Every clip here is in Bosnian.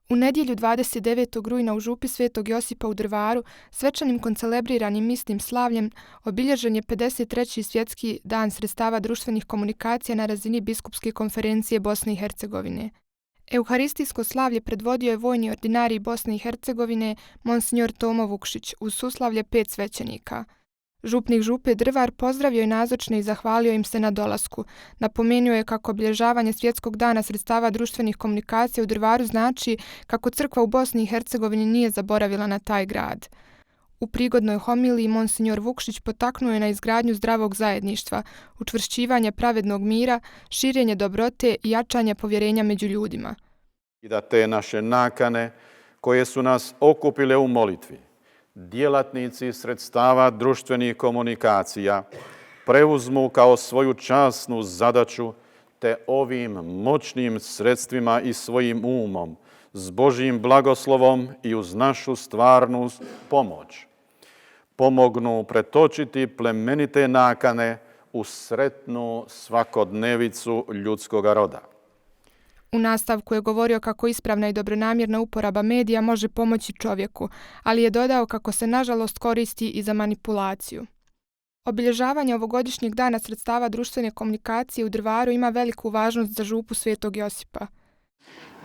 U nedjelju 29. rujna u župi Svetog Josipa u Drvaru, svečanim koncelebriranim misnim slavljem, obilježen je 53. svjetski dan sredstava društvenih komunikacija na razini Biskupske konferencije Bosne i Hercegovine. Euharistijsko slavlje predvodio je vojni ordinarij Bosne i Hercegovine, monsignor Tomo Vukšić, uz suslavlje 5 svećenika. Župnik župe Drvar pozdravio je nazočne i zahvalio im se na dolasku. Napomenuo je kako obilježavanje svjetskog dana sredstava društvenih komunikacija u Drvaru znači kako crkva u Bosni i Hercegovini nije zaboravila na taj grad. U prigodnoj homiliji monsignor Vukšić potaknuo je na izgradnju zdravog zajedništva, učvršćivanje pravednog mira, širenje dobrote i jačanje povjerenja među ljudima. I da te naše nakane koje su nas okupile u molitvi, djelatnici sredstava društvenih komunikacija preuzmu kao svoju časnu zadaću te ovim moćnim sredstvima i svojim umom, s Božjim blagoslovom i uz našu stvarnu pomoć, pomognu pretočiti plemenite nakane u sretnu svakodnevicu ljudskoga roda. U nastavku je govorio kako ispravna i dobronamjerna uporaba medija može pomoći čovjeku, ali je dodao kako se nažalost koristi i za manipulaciju. Obilježavanje ovogodišnjeg dana sredstava društvene komunikacije u Drvaru ima veliku važnost za župu Svetog Josipa.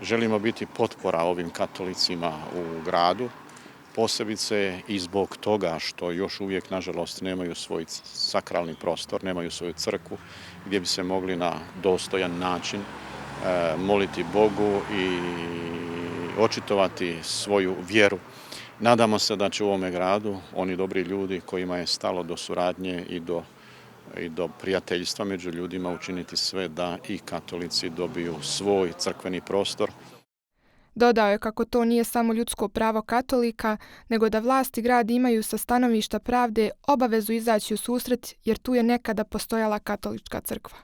Želimo biti potpora ovim katolicima u gradu, posebice i zbog toga što još uvijek, nažalost, nemaju svoj sakralni prostor, nemaju svoju crkvu gdje bi se mogli na dostojan način moliti Bogu i očitovati svoju vjeru. Nadamo se da će u ovome gradu oni dobri ljudi kojima je stalo do suradnje i do prijateljstva među ljudima učiniti sve da i katolici dobiju svoj crkveni prostor. Dodao je kako to nije samo ljudsko pravo katolika, nego da vlast i grad imaju sa stanovišta pravde obavezu izaći u susret jer tu je nekada postojala katolička crkva.